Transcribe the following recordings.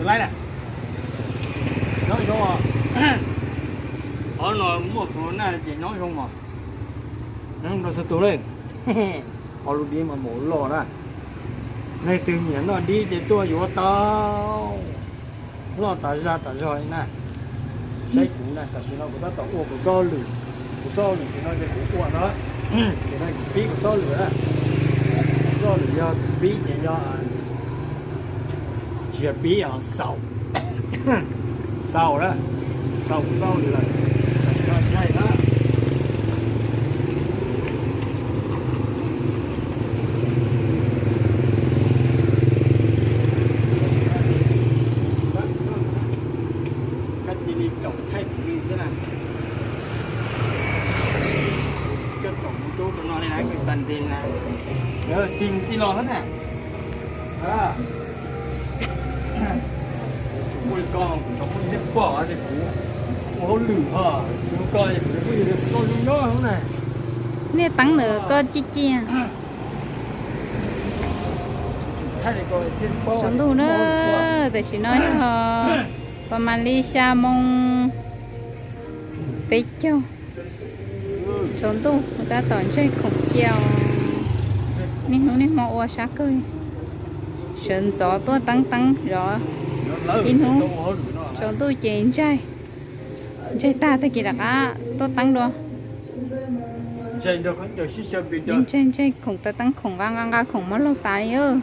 Laib na, nyob zoo os. Qhov no muaj corona ces nyob zoo os. Nyob zoo rau txhua tus na. Qhov lub dib mas npaum loj na. Leej twg nyiam noj dib ces tuaj yuav tau. Loj tas zog tas zog li na. Saib kuv na, tam sim no kuv tab tom ua kuv txoj lwm, kuv txoj lwm tam sim no ces kuv ua no, tam sim no kuv pib kuv txoj lwm na. Kuv txoj lwm yog kuv pib ces yog, tsis yog pib, yog xaus, xaus na, xaus kuv txoj lwm lawm, tam sim no ntshai na. Koj cia li caum thaij kuv li thiab na. Koj caum mus rau no li na, koj tag ntes na. Tig mus tig los xwb na. Tsis muaj li koj, kuv tsis muaj li nej pom ces kuv ua hauj lwm ho, tsis muaj koj ces kuv muaj yus li koj zoo nyob na. Niaj teeb ntawd koj ciaj ciaj. Tsaus ntuj na, tam sim no yog pas mas li xya moo peb caug. Tsaus ntuj tab tom ntseg khoom cia os. Niaj hnub niaj hmo ua sab kawg. Sawv ntxov tuaj teeb teeb zov. Ib hnub tsaus ntuj ces ntseg, ntseg tag tag kis rov qab tuaj teeb dua. Ntseg ntseg khoom tab teeb khoom nqa nqa nqa khoom muab laug tas li.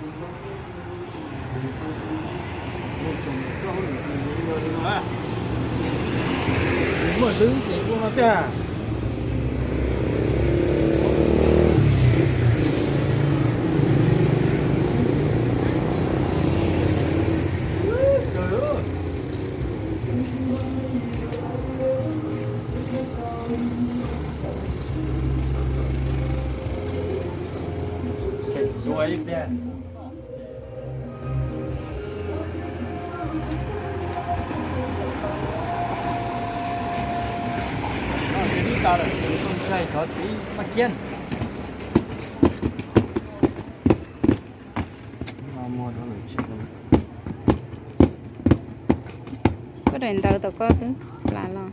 Koj daim ntawv tom koj twb plam los.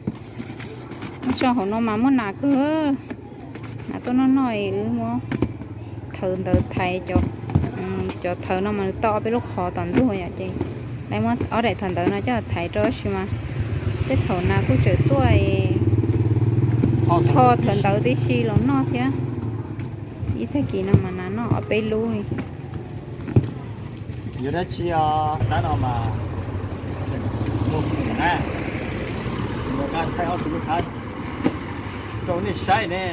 Muab tso hauv no mas muaj nas kawg. Nas tuaj noj noj es wb muab thawv ntawv thaiv cov, cov thawv no mas nws tau ob peb lub qhov tom ntug yom, ces lawv muab ob daim thawv ntawv no coj thaiv rau tab sis mas tej thaum nas kuj tseem tuaj es tho thawv ntawv tib si los noj thiab. Ib tag kis no mas nas noj ob peb lub li. Yuav dab tsi os, tab no mas muaj khoom na, muaj kab thaij ob tug lub phab rau nej saib ne.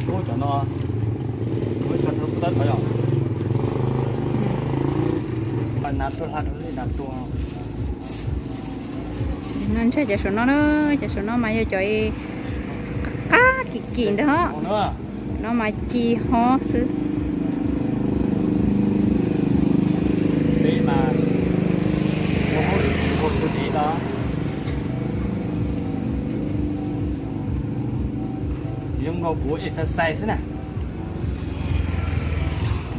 Lub cov no, lub tso rau tab tod yom. Nas tuaj hla rau nej nas tuaj. No ntshai cov saum no na, cov saum no mas yog cov qab kim kim ntawd ho. No mas ci ho xwb. Peb mas ua hauj lwm ua tus dev los zoo nkaus kuv exercise xwb na.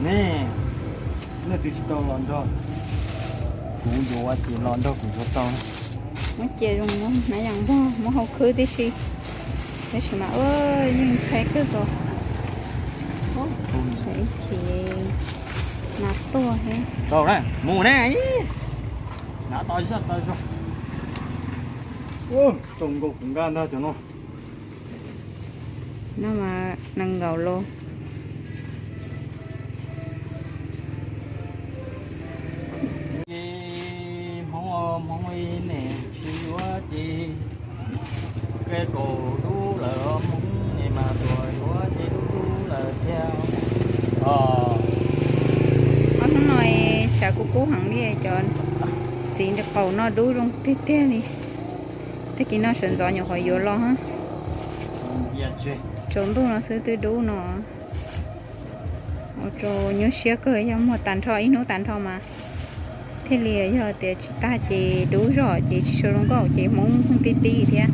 Ne, leej twg tsis tau los nrog kuv yuav ces los nrog kuv yuav tau. Muab cia zoo, muab hnav yas npog, muab hau khwb tib si. Tab sis mas yeej ntshai kawg nkaus. Ib chim nas tuaj thiab. Tau na, mus na. Hnav tau zog tau zog. Txaus nkaus kuv nqa ntag cov no. No mas nees nkaum lus. Hmoob, Hmoob ib nim tsis yuav ces kev kaum dub lawm, Hmoob nim mas tuaj yuav ces dub dub lawm thiab. Ob hnub no tshav kub kub heev li, cov txiv qaum no dub zoo tiag tiag li. Tag kis no sawv ntxov nyuam qhuav yuav los. Tsaus ntuj no xwb twb dub no. Ua rau nyuaj siab kawg, yog muag tag nrho ib hnub tag nrho mas thiaj li, yog tias tsis tag ces dub zog ces tsis tshua zoo nkauj ces Hmoob tib tib thiab.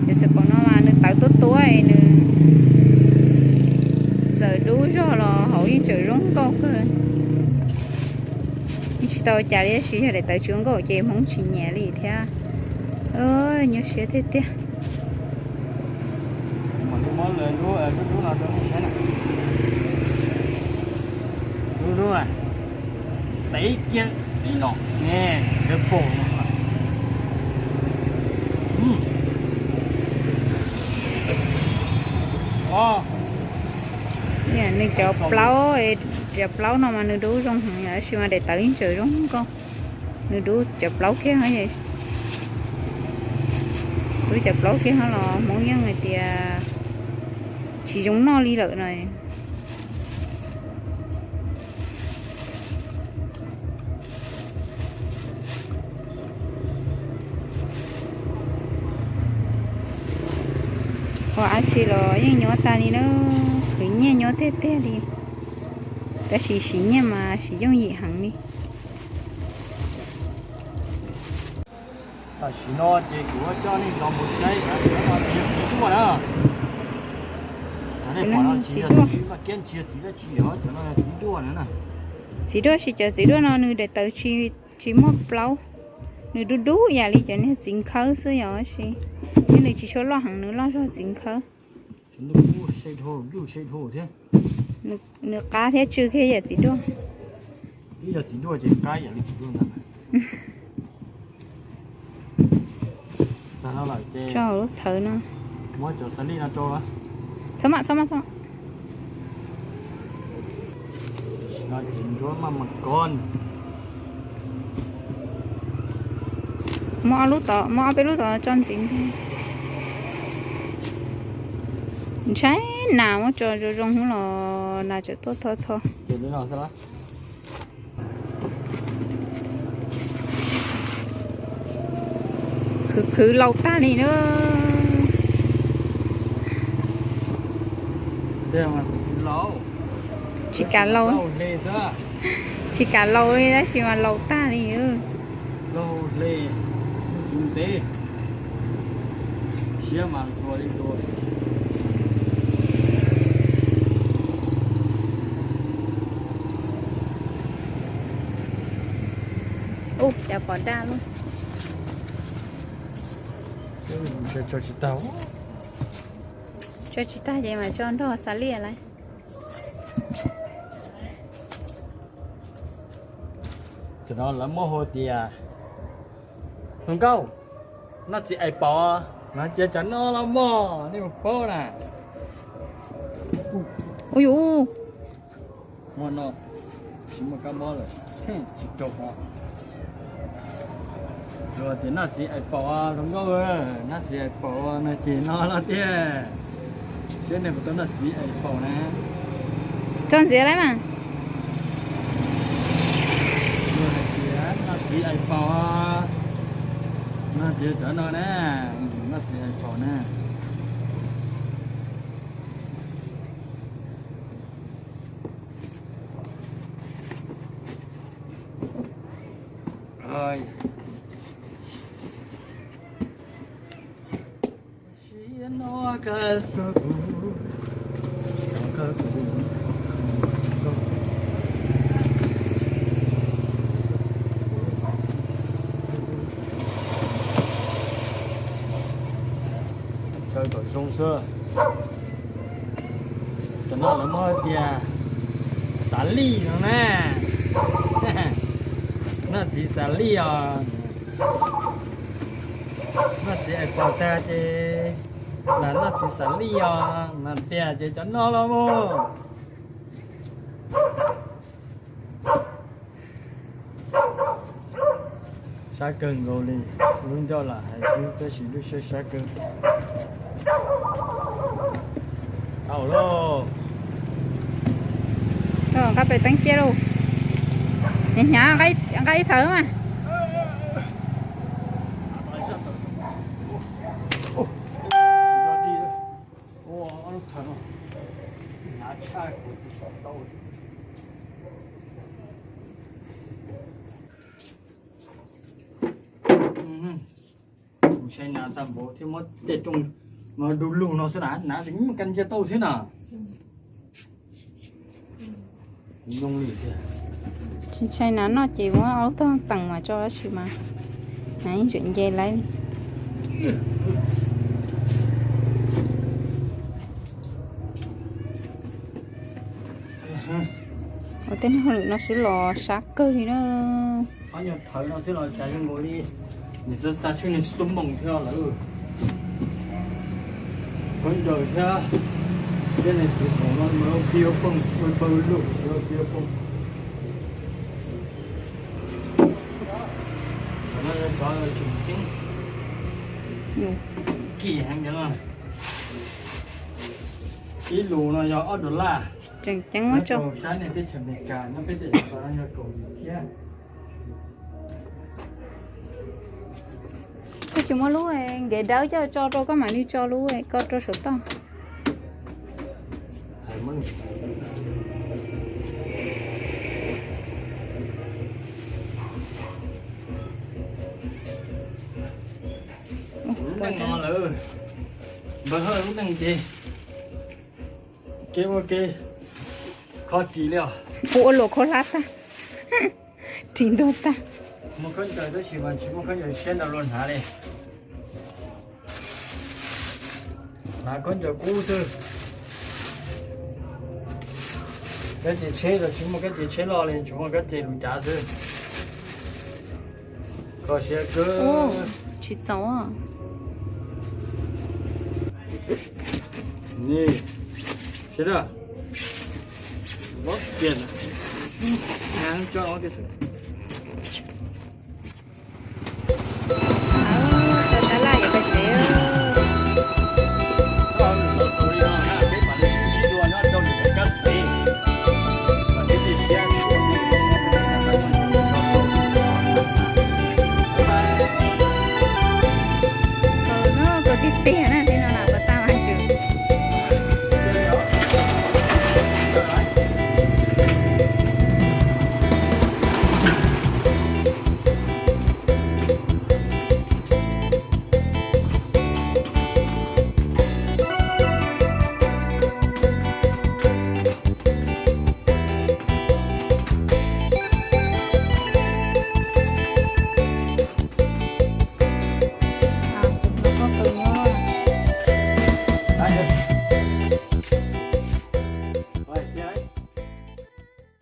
Ces txiv qaum no mas nws tawv tuab tuab, nws txawm dub zog los hauv yeej tseem zoo nkauj kawg. Tsis tau cas li, tab sis yog daim tawv tsis ua nkauj ces Hmoob tsis nyiam li thiab. Nyuaj siab tiag tiag. Nws cov plaub, cov plaub no mas nws dub zoo heev, tab sis mas daim tawv yeej tseem zoo nkauj. Nws dub cov plaub kiag, dub cov plaub kiag los Hmoob yeej hais tias tsis zoo noj li lawm no. Ua dab tsi los yeej nyuaj tag li na, khwv nyiaj nyuaj tiag tiag li. Tab sis siv nyiaj mas siv yooj yim heev li. Tam sim no ces kuv coj nej los mus saib, txiv duaj na. Nej pom no tsis yog txiv, Vaj Kiab tsis yog txiv dab tsi, cov no yog txiv duaj na. Txiv duaj, sis cov txiv duaj no nws daim tawv tsis muaj plaub, nws dub dub ib yam li cov niag txiv nkhawb xwb yom, sis nws tsis tshua loj heev, nws loj zog txiv nkhawb. Nws qab thiab tsw kiag yam txiv duaj. Ib yam txiv duaj ces qab yam li txiv duaj ntag. Tag no lawm ces tso lub thawv no, muab cov xas lij no rau. Txhob mam, txhob mam, txhob mam. Tam sim no ces nruab maj mas kov. Muab ob lub tod, muab ob peb lub tod tso ntxiv. Ntshai nas muab tso zoo zoo hub los nas tseem tuaj tho tho. Khwv khwv laus tag li na. Tsis kam laus, tsis kam laus li tab sis mas laus tag li. Ub, cas pom daj lawm. Tso tsis tag, tso tsis tag ces mam tso nrog xas liaj lawm. Cov no lawv muab hu tias hluas nkauj, noj txiv ais paus no ces cov no los mog, nej mus paub na. Ua yuv, muaj no, tsis muaj kab mob lawm, tsis rau ho. Luag tias noj txiv ais paus, hluas nkauj, noj txiv ais paus no ces no los tiag. Seb nej puas tau noj txiv ais paus na. Tso ntxiv lawm mas. Luag hais tias noj txiv ais paus no ces cov no na, noj txiv ais paus na. Kaw kom zoo xwb. Cov no lawv muab tias xav lij no na. Noj txiv xav lij os. Noj txiv ais paus tag ces lam noj txiv xav lij os, mas tiag ces cov no los mus. Sab kawg nkaus li, lub ncauj lam hais xwb tab sis lub siab sab kawg. Au lauj. Nqa pem teeb ciaj lauj. Hnyav hnyav, nqa ib thawv mas. Mus saib nas tag npaum thiab muab tej rooj no du lug no xwb na, nas tseem muaj kab ncia tau thiab na. Kuv zoo li thiab. Ntshai nas noj ces muab ob tog teem mas tso tab sis mas nas yeej tseem nce laib li. Ua tej neeg hauj lwm no xwb los sab kawg li na. Ob nyuag thawv no xwb los cas zoo nkaus li nws xav xa tshuaj nws tsis tau moos thiab lawm. Khaub ncaws thiab, thiab nws txiv khoom no mas ua pib ua phooj, ua pawg lug ua pib ua phooj. Cov no yog cov tseem ceeb kim heev cov no. Ib lus no yog ob dollar. Tseem ceeb muab tso. Nyob rau sab nej teb chaws Amelikas, nyob peb teb chaws no yog kaum yim thiab. Koj tsis muab lub nkev dawb coj tso rau koj mam li tso lub ko rau saum toj. Lub neej no lawm, npawg Hawj lub neej ces kev ua ke kho ris li os. Ua luam khaub hlab tag, ris ntuag tag. Muaj khaub ncaws tab sis mas tsis muaj khaub ncaws siab ntau luaj hnav li. Hnav khaub ncaws kub xwb. Kab tes tsheb los tsis muaj kab tes tsheb loj li, tsuas muaj kab tes lus cav xwb. Kho siab kawg. Tsis txaus. Ni, sawv daws, lob kiag na, coj ob tib